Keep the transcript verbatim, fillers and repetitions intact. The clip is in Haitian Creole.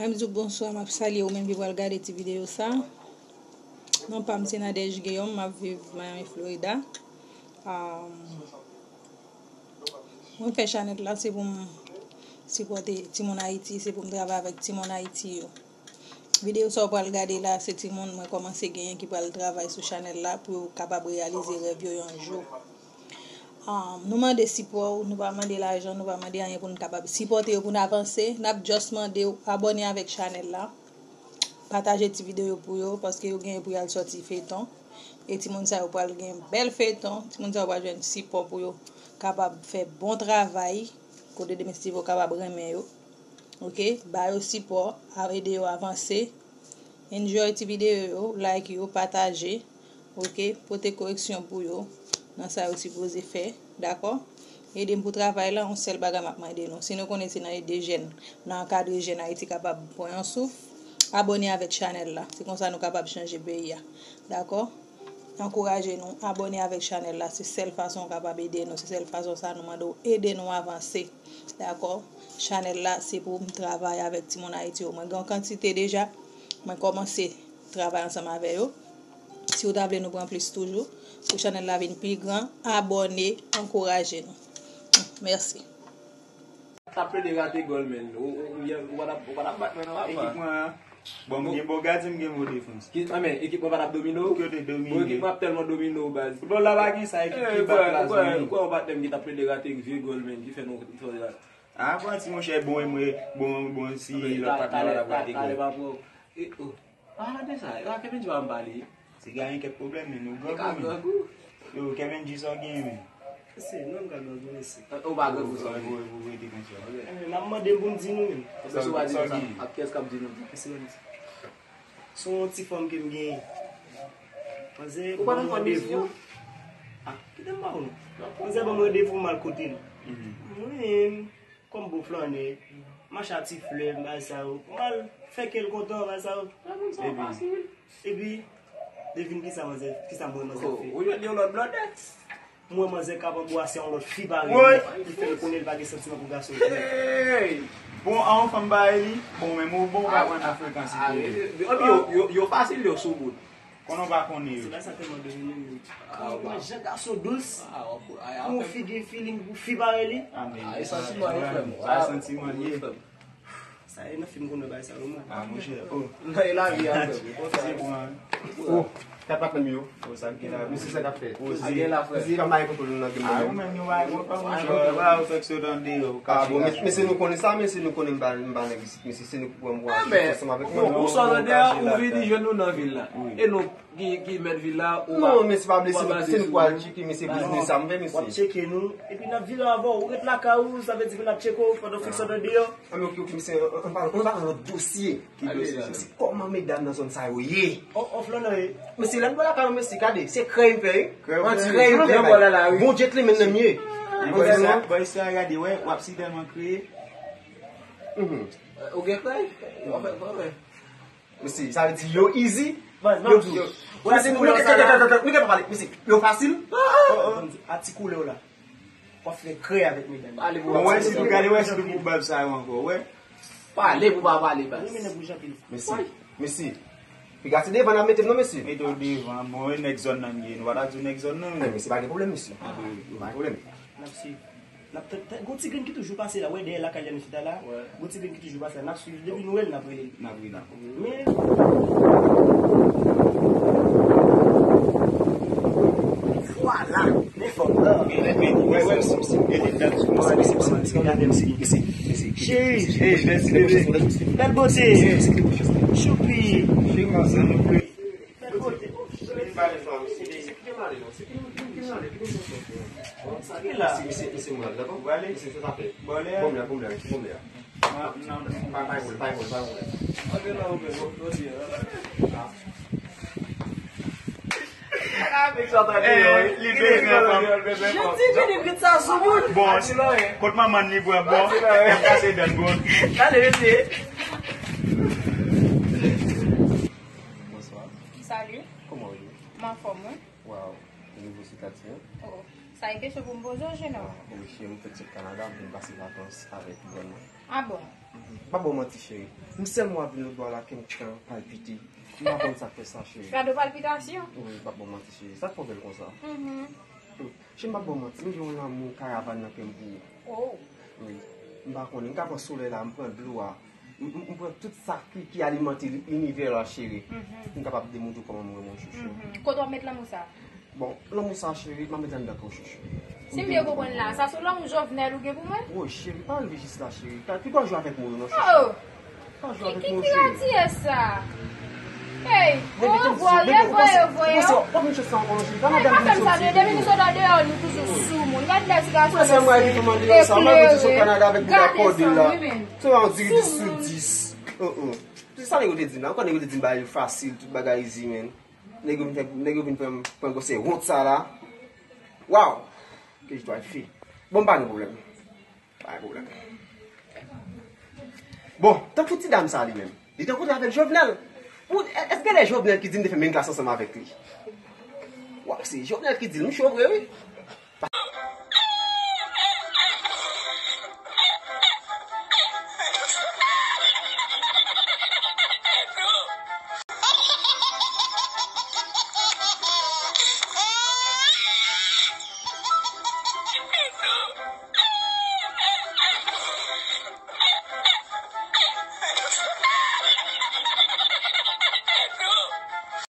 M ap di w bonswa, m ap salye ou menm ki pral gade ti videyo sa. Non pa m se Nadège Guillaume, m ap viv Miami, Florida. Um, mwen fè chanèl la, se pou m sipòte timoun Ayiti, se pou m travay avèk timoun Ayiti yo. Videyo sa w pral gade la, se timoun mwen kòmanse genyen ki pral travay sou chanèl la pou yo kapab reyalize rèv yo yon jou. Um, nou mande sipò w, nou pa mande lajan, nou pa mande anyen pou n kapab sipòte yo, pou n avanse. N ap just mande w abòne avèk chanèl la, pataje ti videyo pou yo, paske yo genyen pou y al sòti feyton. E timoun sa yo pral gen bèl feyton, timoun sa yo pral jwenn sipò pou yo kapab fè bon travay, kote demen Steve yo kapab renmen yo. Ok, ba yo sipò, a ede yo avanse. Enjoy ti videyo yo, like yo, pataje. Ok, pote koreksyon pou yo nan sa yo sipoze fè. Dakò? Ede m pou travay la, yon sèl bagay m ap mande nou. Si nou konnen se nan ede jèn, nan ankadre jèn Ayiti kapab pran yon souf, abòne avèk chanèl la. Se konsa nou kapab chanje peyi a. Dakò? Ankouraje nou, abòne avèk chanèl la. Se sèl fason w kapab ede nou. Se sèl fason sa nou mande w ede nou avanse. Dakò? Chanèl la, se pou m travay avèk timoun Ayiti yo. Mwen gen yon kantite deja. Mwen kòmanse travay ansanm avè yo. Si w ta vle nou pran plis toujou, pou chanèl la vin pi gran, abòne, ankouraje nou. Mèsi. T ap plede rate gòl, men. Ou, ou, ou, ou pa t ap, ou pa t ap bat mwen nan papa. Ekip mwen an. Bon, m gen bon gadyen, m gen bon defans. Ki, a, men, ekip mwen pa t ap domine w? Ki yo te domine? Bon, ekip mwen ap tèlman domine w, baz. Foutbòl la pa gen sa, ekip ki bat la, zanmi. Ou kwè yon patnè m ki t ap plede rate vye gòl, men, ki fè nou, fè nou rate. A, pranti, monchè, bon, e mwen, bon, bon, si lòt patnè w la rate gòl. Talè pa pran w. E, oh. Pale de sa, yo a Kevin Joe a m pale. Se genyen kèk pwoblèm, men nou grangou, men. Yo, Kevin G sa w genyen, men. Se non, m ka grangou, mesye. Ou pa grangou, sa w genyen. Ou rete konsa. Eh, n ap mande m pou m di nou, men. Sa w genyen? Ak kiyès k ap di nou? Mesye, se yon ti fanm ke m genyen. Manzè ban m randevou. Ah, kite m ba ou non. Manzè ban m randevou, m al kote l. Mwen, kòm bon flannè, m achte ti flè, m bay sa yo. M al fè kè l kontan, bay sa yo. Epi, epi, devine kisa manzè, kisa m wè manzè fè. Ou jwenn yon lòt blòdè. M wè manzè k ap anbrase yon lòt fi parèy li. Li fè l konnen l pa gen santiman pou gason. Bon, a yon fanm parèy li, bon, men bon, ou pa konn nan frekans li. Epi yo, yo, yo fasil, yo sou bout. Konnen w pa konnen yo. Se pa sa tèlman domine m. Kòman jan gason dous, pou yon fi gen feeling pou fi parèy li. Ah, men e santiman yo, frè m. Sa e santiman li ye. Sa e nan fim konnen bagay sa yo, man. Ah, monchè, oh. Nan e lavi a, frè m. Se bon, hein. Oh, sa pa fè m yo. Oh, sa gen la. Mesye, sa k ap fèt? Oh, sa gen la, frè. Mesye, pa bay kontwòl nan gen mwen. Ah, ou menm, yo bay kontwòl, monchè. Ou pa fèk sot an deyò. Ah, bon, mesye, nou konnen sa, mesye, nou konnen m pa, m pa nèg isit, mesye, se nou ki pran m pou aji ansanm avèk nou. Ou sot an deyò, ou vini jwenn nou nan vil la. E nou ki, ki mèt vil la, ou pa. Non, mesye, pa bliye, se nou, se nou pou al tcheke, mesye, biznis sa m fè, mesye. W ap tcheke nou, epi n ap vire avè w, ou ret lakay ou, sa vle di ke n ap tcheke w pandan w fin sot an deyò. Ah, men ok, ok, mesye, ann, ann, ann pale, ann pale lòt dosye. Ki dosye sa? Mesye, kòman medam nan zòn sa yo ye? Oh, oh, flannè ye. Mesye, lè n pral lakay nou, mesye, gade, se krèy m fè, wi. Krèy m fè. An ti krèy m fè, bò la la, wi. Bon gentleman nan m ye. Bò isi a, bò isi a, gade, wè, w ap si tèlman kreye. Mhm. Ou gen krèy? Ou fè, ou fè. Mesye, sa vle di yo easy. Baz, m ap di w. Mesye, nou gen pa pale. Mesye, yo fasil. A ti koulè w la. W ap fè krèy avèk medam. Bon, wè si nou gade, wè si nou pou bab sa yo ankò, wè. Pale pou pa pale, baz. Mesye, mesye. Piga ti devan n ap mete m non, mesye. Mete w devan, bon, e nèg zòn nan m ye, nou pa ta di w nèg zòn nan. Mesye, pa gen pwoblèm, mesye. Pa gen pwoblèm. N ap swiv. N ap tann, tann, gon ti grenn ki toujou pase la, wè dèyè lakay Jann chita la. Gon ti grenn ki toujou pase la, n ap swiv, depi nou wè l, n ap rele l. N ap rele l. Men, vwala, men fòm nan. Wè, wè, si, si, gade dat, si, si, gade, si, si, si, si. Cheri, bèl bote, choupi. Bon, kot manman li pran bon, kase dan bon. Gade, mesye. Bonswa. Salut. Kòman w ye? M anfòm, wi. Waw, ou nouvo sou katye a? Oh, oh. Sa e kesyon pou m poze w, Jenò. Wi, cheri, m fèk sot Kanada, m vin pase vakans avèk grann mwen. Ah bon? M pa ba w manti, cheri. M sèlman ap vin lòtbò a la, kè m pran palpite. M pa konn sa k fè sa, cheri. Gade palpitasyon. Wi, m pa ba w manti, cheri. Sa k fè w bèl konsa? Cheri, m pa ba w manti, m gen yon lanmou karavàn nan kè m pou ou. Oh. Wi. M pa konnen, m ka pran solèy la, m pran dlo a. M pran tout sa ki alimante linivè la, cheri. M kapab demontre w kòman m renmen w, chouchou. Kote w ap met lanmou sa? Bon, lanmou sa, cheri, m ap met anndan kè w, chouchou. Si m byen konprann la, sa se lanmou Jovenel ou gen pou mwen? Woy, cheri, pa rive jis la, cheri. Pito w jwe avèk mo yo, non, chouchou. Oh! Pa jwe avèk mo yo, cheri. Ki radiyès sa? Hey, o vwa, lè voye, voye. Ou pa fè sa ankò, non, cheri. Gade madanm Minnesota. Depi Minnesota deyò, nou toujou sou moun. Gade lè ti gason. Ou lè sa mwen ki kòmande yo sa. Mwen mwen sou Kanada avèk bouda kòde la. Se yon diri dis sou dis. Oh, oh. Se sa nèg yo te di m la. Ou konn nèg yo te di m bagay yo fasil, tout bagay easy, man. Nèg yo vin fè, nèg yo vin pran, pran gwosè wont sa la. Waw! Ke jitwa fi. Bon, m pa gen pwoblèm. Pa gen pwoblèm. Bon, tankou ti dam sa li menm. Li te kontre avèk Jovenel. Pou, èske lè Jovenel ki di m te fè menm klas ansanm avèk li? Waw, se Jovenel ki di l, m cho vre, wi.